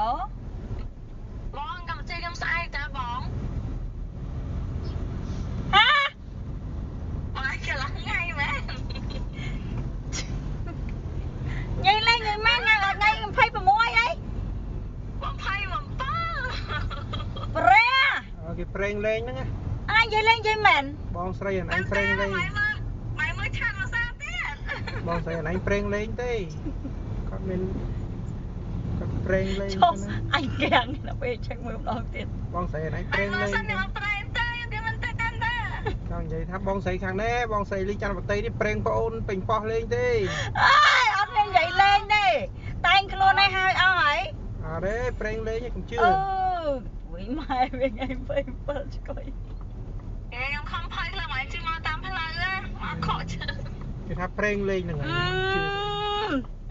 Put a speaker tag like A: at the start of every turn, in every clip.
A: បងកម្មវិធីខ្ញុំស្អែកតាបង
B: ហា
A: បងឯងច្រឡំថ្ងៃមែន
B: ញ៉ៃលេងញ៉ៃម៉ែថ្ងៃថ្ងៃ26អី
A: 27
B: ព្រះ
C: គេប្រេងលេងហ្នឹង
B: អញនិយាយលេងនិយាយមែន
C: បងស្រីអញប្រេងលេង
A: ម៉ែមើលម៉ែមើលឆាតមកសាទៀត
C: បងស្រីអញប្រេងលេងទេគាត់មានគាត់ប្រេងលេង
B: ចុះអញកាំងដល់ពេលឆែកមើលម្ដងទៀត
C: បងស្រីអញប្រេងលេង
A: សិនខ្ញុំប្រេងទេខ្ញុំមិនទេទេ
C: ចង់និយាយថាបងស្រីខាងនេះបងស្រីលីច័ន្ទវតីនេះប្រេងប្អូនពេញប៉ោះលេងទេ
B: អើយអត់មាននិយាយលេងទេតែងខ្លួនឲ្យហើយអស់ហើយ
C: អរេប្រេងលេងកុំជឿ
B: អឺវិញម៉ែវិញថ្ងៃ27ឆ្កុយ
A: អេខ្ញុំខំភ័យខ្លាំងមកជិះមកតាមផ្លូវមកខកជឿ
C: គេថាប្រេងលេងហ្នឹងជឿ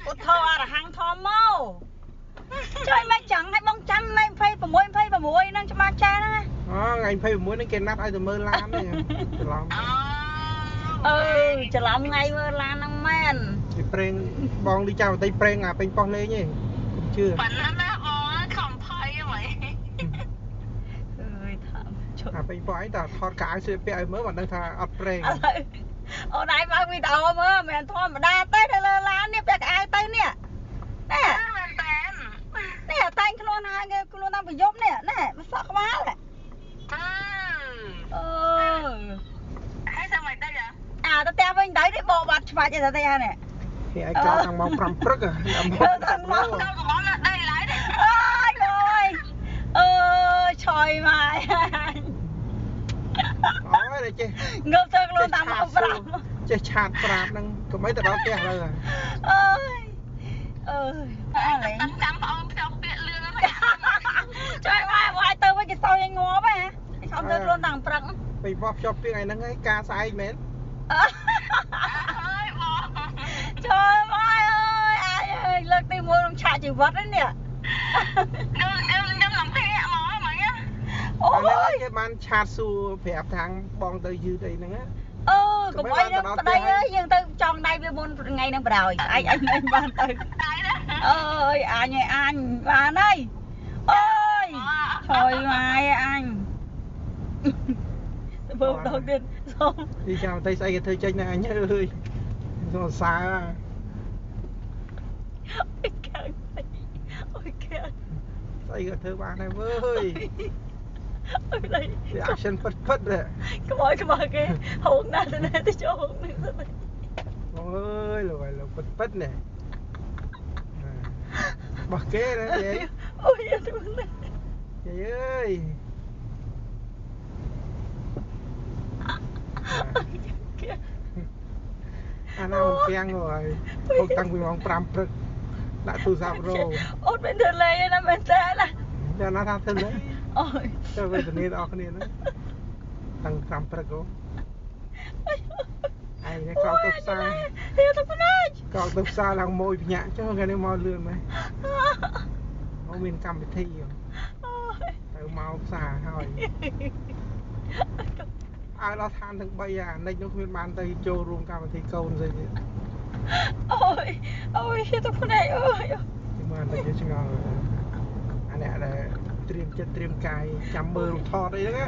B: ពុទ្ធោអរហង្គធម្មោជួយមិនចឹងឲ្យបងចាំថ្ងៃ26 26ហ្នឹងច្បាស់ចាស់ហ្នឹង
C: អូថ្ងៃ26ហ្នឹងគេណាត់ឲ្យទៅមើលឡានទេច្រឡំ
B: អឺច្រឡំថ្ងៃមើលឡានហ្នឹងមែន
C: គេប្រេងបងលីចាំតែប្រេងអាពេញប៉ោះលេងទេកុំជឿ
A: ប៉ុណ្ណាណាបងខំភ័យហ្មង
B: អើយថា
C: អាពេញប៉ោះឯងតើថតកៅស្លៀកពាក់ឲ្យមើលមិនដឹងថាអត់ប្រេង
B: ឥឡូវអូនឯងបើកវីដេអូមើលមិនមែនធម្មតាទេនៅលើឡាននេះពាក់កៅទៅនេះណែ
A: មែនតើ
B: នេះតែងខ្លួនហើយគេខ្លួនតាមប្រយប់នេះណែមកសក់ក្បាល
A: អឺ
B: អឺ
A: ហើយសម័យទៅ
B: អាទៅផ្ទះវិញទៅនេះបកបាត់ច្បាច់ឯទៅផ្ទះនេះ
C: គេឲ្យក្រោកតាំងម៉ោង5ព្រឹក
B: តាំងម៉ោង
A: ដល់កំងដីឡើយ
B: អើយអើយអើយឆយម៉ែ
C: អូយចេះ
B: ងើបទៅខ្លួនតាមម៉ោង5
C: ចេះឆាតប្រាប់ហ្នឹងកុំអីទៅដល់ផ្ទះឡើយ
B: អើយអើយអើយ
A: តាមចាំបងអូនផ្ចង់ពាក្យលឿនហ្នឹង
B: ជួយម៉ែមកឲ្យទៅវិញគេសោយឲ្យងាប់ហ៎ខំទៅខ្លួនតាមព្រឹក
C: ពេលបោះភ្ជាប់ពាក្យថ្ងៃហ្នឹងឯងការស្អែកមែន
A: អើយបង
B: ជួយម៉ែអើយអាយអើយលើកទី1ក្នុងឆាកជីវិតហ្នឹងនេះ
A: ខ្ញុំខ្ញុំខ្ញុំលំភែកហ្មងហ្មង
B: អូយ
C: គេបានឆាតសួរប្រាប់ខាងបងទៅយឺតអីហ្នឹង
B: អឺកុំអីនឹងប្តីអើយយើងទៅចង់ដៃវាមុនថ្ងៃហ្នឹងបដ ாய் ស្អែកអញមិនបានទៅអើយអញឯអញបានហើយអើយឆយម៉ែអញទៅមើលម្ដងទៀតសូម
C: ទីចាំតែស្អីគេធ្វើចេញណាអញអើយសូមសើ
B: អូយកាំងអូយកាំង
C: ស្អីក៏ធ្វើបានដែរវើយ
B: អូយឡៃ
C: reaction ពិតពិត
B: ក្មួយក្មួយគេហូងណាស់ទៅណាទៅចូលហូងនឹងទៅ
C: បងអើយលោកអើយលោកពិតពិតនេះបោះគេណាយាយ
B: អូយទៅណា
C: យាយអើយអាណាមិនពាំងហើយហូបតាំងពីម៉ោង5ព្រឹកដាក់ទូរស័ព្ទរោ
B: អូនមិនធ្វើលេងណាមែនតើណា
C: ចាំណាថាធ្វើលេង
B: អូយ
C: ទៅវេទនាដល់គ្នាហ្នឹងតាំង5ព្រឹកអូឯងនេះក្រោកទៅផ្សារ
B: ទៅទៅផ្នែក
C: ក្រោកទៅផ្សារឡើងម៉ួយភ្ញាក់ចុះថ្ងៃនេះមកលឿនមែនមកមានកម្មវិធីទៅមកផ្សារហើយឲ្យដល់ឋានទាំង3អានិចនោះគ្មានបានទៅចូលរួមកម្មវិធីកូនស្អីទៀត
B: អូយអូយទៅផ្នែកអូយ
C: បានទៅជាឆ្ងល់អាអ្នកដែលត្រៀមចិត្តត្រៀមកាយចាំមើលរូបថតអីហ្នឹង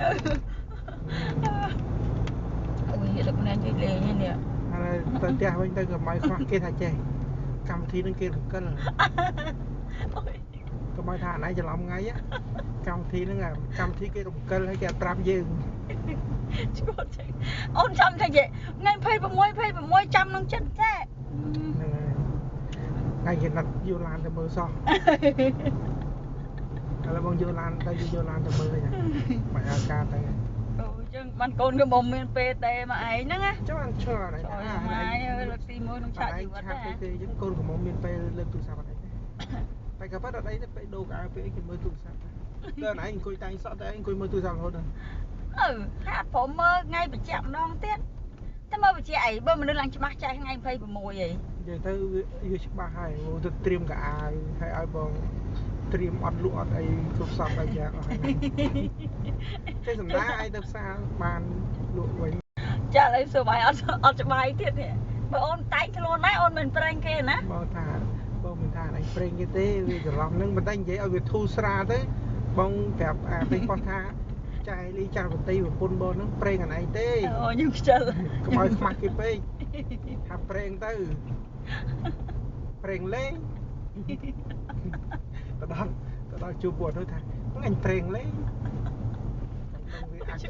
B: អូយលោកណានិយាយលេងនេះ
C: ហើយទៅផ្ទះវិញទៅកុំឲ្យខ្វះគេថាចេះកម្មវិធីហ្នឹងគេរំកិលកុំឲ្យថាអាណៃច្រឡំថ្ងៃកម្មវិធីហ្នឹងកម្មវិធីគេរំកិលហើយគេអត់ប្រាប់យើង
B: ឈួតចឹងអូនចាំថាថ្ងៃ26 26ចាំក្នុងចិត្តចេះ
C: ហ្នឹងហើយថ្ងៃគេណាត់យកឡានទៅមើលសោះឥឡូវបងយកឡានទៅយកឡានទៅមើលហ្នឹងបាច់ឲ្យការទៅ
B: អូចឹងបានកូនក៏មិនមានពេលទេមកឯងហ្នឹងណា
C: ចុះអានឆ្លង
B: អីម៉ែលើកទី1ក្នុងឆាកជីវិត
C: ដែរទេចឹងកូនក៏មិនមានពេលលើកទូរស័ព្ទអត់អីទេតែក៏ប៉ិតអត់អីទេពេលដូរកៅពេលអីគេមើលទូរស័ព្ទតែឯងអង្គុយតែងសក់តែឯងអង្គុយមើលទូរស័ព្ទរហូតហ្នឹង
B: អឺហាត់ព្រមមើលថ្ងៃបញ្ជាក់ម្ដងទៀតតែមើលបញ្ជាក់អីបើមនុស្សឡើងច្បាស់ចាស់ថ្ងៃ26អី
C: និយាយទៅវាច្បាស់ហើយទៅត្រៀមកៅអៅហើយឲ្យបងត្រៀមអត់លក់អត់អីគ្រប់សពបែបយ៉ាងអស់ហើយចេះសម្ដាឯងទៅផ្សារបានលក់វិញ
B: ចាឥឡូវសួរបាយអត់អត់ច្បាយទៀតនេះបើអូនតែងខ្លួនដែរអូនមិនប្រេងគេណា
C: បងថាបងមិនថាឯង ប្រេងគេទេវាច្រឡំហ្នឹងប៉ុន្តែនិយាយឲ្យវាធូរស្រាលទៅបងប្រាប់អាពេញប៉ុស្ថាចែលីចាស់វតីប្រពន្ធបងហ្នឹងប្រេងអាណឯងទេ
B: អូខ្ញុំខ្ជិល
C: កុំឲ្យខ្មាស់គេពេកថាប្រេងទៅប្រេងលេងទៅដល់ជួបពួកនោះថាអញប្រេងលេងដឹងវាអាច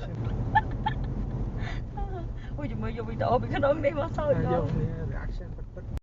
B: អូយជាមួយយកវីដេអូពីក្នុងនេះមកសើច
C: យកនេះ reaction ពិតៗ។